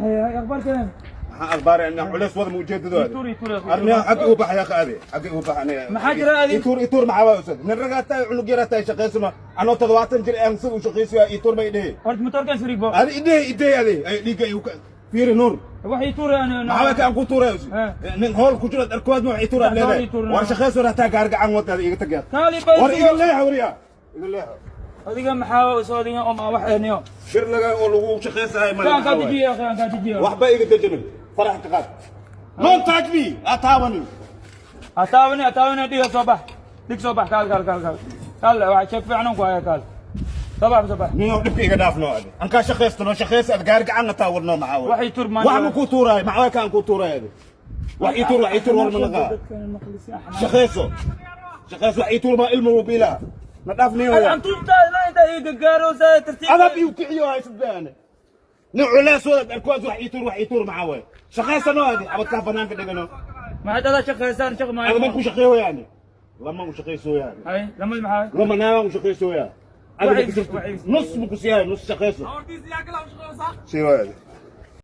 Hay akhbaarkeen. Maxaa akhbaar ina culays wada ma ujeedadooda? Ituur, ituur, akhi. Arniya, xagga u bax, yaa adi, xagga u bax aniga. Maxaa jira adi? Ituur, ituur, maxaa waa usad nin ragaa tahay, cunug yaraa tahay, shaqaysano anoo 70 jir aan sida u shaqaysiyo, ituur may dhihi. Horta motorkan sirigbo. Adi idhehi, idhehi, adi ay dhiigga igu fiiri nuur. Wax ituur aan. Maxaa waa ka aan ku tuuray usi? Nin hool ku jiro dharkood ma wax ituur aad leedahay? Ituur. War shaqayso, hataa gaar gacan wadaada iga tagay. Kaali. War iga Bay. Leexa, wariya, iga leexa. Adiga maxaa soo adiga oo ma wax eeniyo? Bir laga oo lagu shaqaysahay ma Kaan ka dejiyo, akhi, aan ka dejiyo. Waxba iga dejinin, farax ka qaad. Don't touch me, ataabanin. Ataawani, ataawani, dhiga soo bax, dhig soo bax. Kaal, kaal, kaal, kaal, kaal, waa sheeg fiican ku haya. Kaal, soo bax, soo bax. Niyow, dhibka iga dhaaf noo, adi aan kaa shaqaysto noo, shaqaysa ad gaar gacan taa warnoo, maxaa waay? Wax ii tuur maan. Wax ma ku tuuraay? Maxaa waay kaan ku tuuraay adi? Wax ii tuur, wax ii tuur, war ma naqaa. Shaqayso, shaqayso, wax ii tuur ma ilmu bila na dhaaf niyow ya. Antuubtaadna inta iga gaaro saa tartiib. Adab iyu kiciyo haysad baane nin culays wada dharkood. Wax ii tuur, wax ii tuur, maxaa waay? Shaqaysa noo, adi abadkaa banaanka dhigano. Maxaad adaa shaqaysaan shaq maayo? Ada man ku shaqeeyo yaani, lama u shaqayso yaani. Hay lama maxaa? Lama naawa u shaqayso yaa. Wax Adiga wax nus ma ku siyaay, nus shaqayso sii waay.